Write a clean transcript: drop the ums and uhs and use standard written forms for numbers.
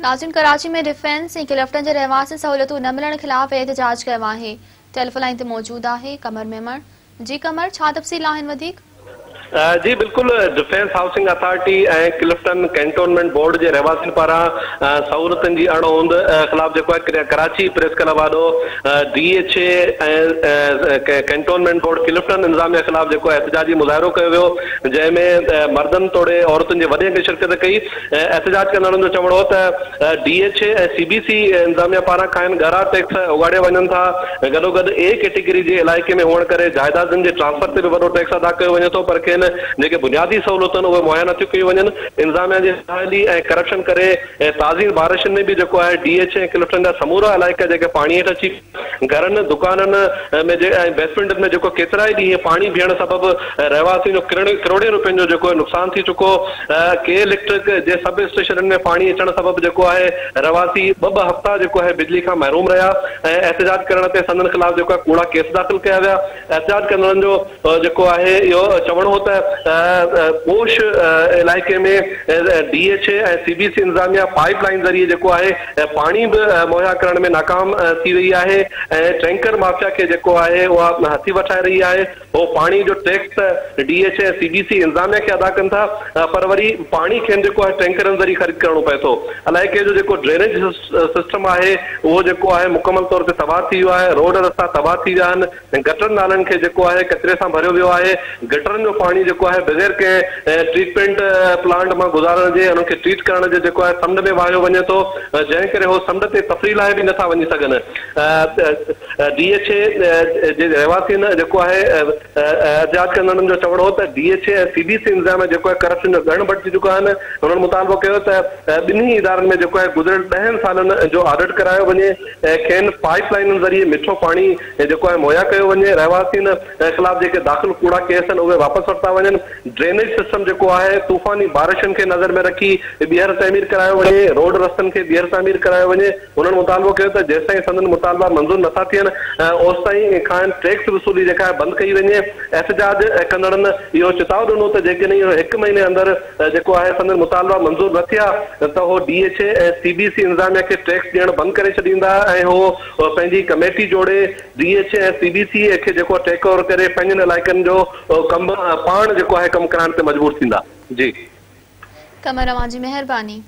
ناظرين Karachi ۾ defence ۽ Clifton جي رهواسين سهولتون نه ملڻ خلاف احتجاج ڪيو آهي ٽيليفون لائين تي موجود آهي قمر ميمڻ جي قمر ڇا تفصيل آهن وڌيڪ. جي بلڪل defence housing authority ۽ Clifton cantonment board جي رهواسين پاران سهولتن جي اڻ هوند خلاف جيڪو آهي ڪراچي پريس ڪلب آڏو D H A ۽ cantonment board Clifton انتظاميا خلاف جيڪو آهي احتجاجي مظاهرو ڪيو ويو جنهن ۾ مردن توڙي عورتن جي وڏي انگ شرڪت ڪئي احتجاج ڪندڙن جو چوڻ هو ته D H A ۽ C B C انتظاميا پاران کانئن ڳرا ٽيڪس اوڳاڙيا وڃن ٿا، گڏوگڏ اي ڪيٽيگري جي علائقي ۾ هئڻ ڪري جائيدادن جي ٽرانسفر تي به وڏو ٽيڪس ادا ڪيو وڃي ٿو پر کين جيڪي بنيادي سهولتون آهن اهي مهيا نٿيون ڪيون وڃن، انتظاميا جي نااهلي ۽ ڪرپشن ڪري تازين بارشن ۾ به جيڪو آهي ڊي ايڇ اي ۽ ڪلفٽن جا سمورا علائقا جيڪي پاڻي هيٺ اچي گهرن، دڪانن ۾ ۽ بيسمينٽن ۾ جيڪو ڪيترائي ڏينهن پاڻي بيهڻ سبب رهواسين جو ڪروڙين روپين جو جيڪو نقصان ٿي چڪو، ڪي اليڪٽرڪ جي سب اسٽيشنن ۾ پاڻي اچڻ سبب جيڪو آهي رهواسي ٻه ٻه هفتا جيڪو آهي بجلي کان محروم رهيا ۽ احتجاج ڪرڻ تي سندن خلاف جيڪو آهي ڪوڙا ڪيس داخل ڪيا ويا، احتجاج ڪندڙن جو جيڪو آهي اهو چوڻ هو ته پوش علائقي ۾ D H A ۽ C B C انتظاميا پائيپ لائين ذريعي جيڪو آهي پاڻي به مهيا ڪرڻ ۾ ناڪام ٿي وئي آهي ۽ ٽينڪر مافيا کي جيڪو آهي اها هٿي وٺائي رهي آهي هو پاڻي جو ٽيڪس ته D H A ۽ C B C انتظاميا کي ادا ڪن ٿا پر وري پاڻي کين جيڪو آهي ٽينڪرن ذريعي خريد ڪرڻو پئي ٿو علائقي جو جيڪو ڊرينيج سسٽم آهي اهو جيڪو آهي مڪمل طور تي تباهه ٿي ويو آهي روڊ رستا تباهه ٿي ويا آهن ۽ گٽر نالن کي جيڪو آهي ڪچري سان ڀريو ويو آهي، گٽرن جو پاڻي جيڪو آهي بغير ڪنهن ٽريٽمينٽ پلانٽ مان گذارڻ جي انهن کي ٽريٽ ڪرڻ جي جيڪو آهي سمنڊ ۾ واهيو وڃي ٿو جنهن ڪري هو سمنڊ تي تفريح لاء به نٿا وڃي سگهن. ڊي ايڇ اي جي رهواسين جيڪو آهي احتجاج ڪندڙن جو چوڻ هو ته D H A ۽ C B C انتظاميا جيڪو آهي ڪرپشن جو ڳڻ بڻجي چڪا آهن هنن مطالبو ڪيو ته ٻنهي ادارن ۾ جيڪو آهي گذريل ڏهن سالن جو آڊٽ ڪرايو وڃي ۽ کين پائيپ لائينن ذريعي مٺو پاڻي جيڪو آهي مهيا ڪيو وڃي، رهواسين خلاف جيڪي داخل ڪوڙا ڪيس آهن اهي واپس ورتا وڃن، ڊرينيج سسٽم جيڪو آهي طوفاني بارشن کي نظر ۾ رکي ٻيهر تعمير ڪرايو وڃي، روڊ رستن کي ٻيهر تعمير ڪرايو وڃي، هنن مطالبو ڪيو ته جيستائين سندن مطالبا منظور نٿا ٿين اوستائين کانئن ٽيڪس وصولي جيڪا آهي بند ڪئي وڃي، احتجاج ڪندڙن اهو چتاء ڏنو ته جيڪڏهن اهو هڪ مهيني اندر جيڪو آهي سندن مطالبا منظور نه ٿيا ته هو D H A ۽ C B C انتظاميا کي ٽيڪس ڏيڻ بند ڪري ڇڏيندا ۽ هو پنهنجي ڪميٽي جوڙي D H A ۽ C B C کي جيڪو ٽيڪ اوور ڪري پنهنجن علائقن جو ڪم پاڻ جيڪو آهي ڪم ڪرائڻ تي مجبور ٿيندا. جي. قمر اوهان جي مهرباني.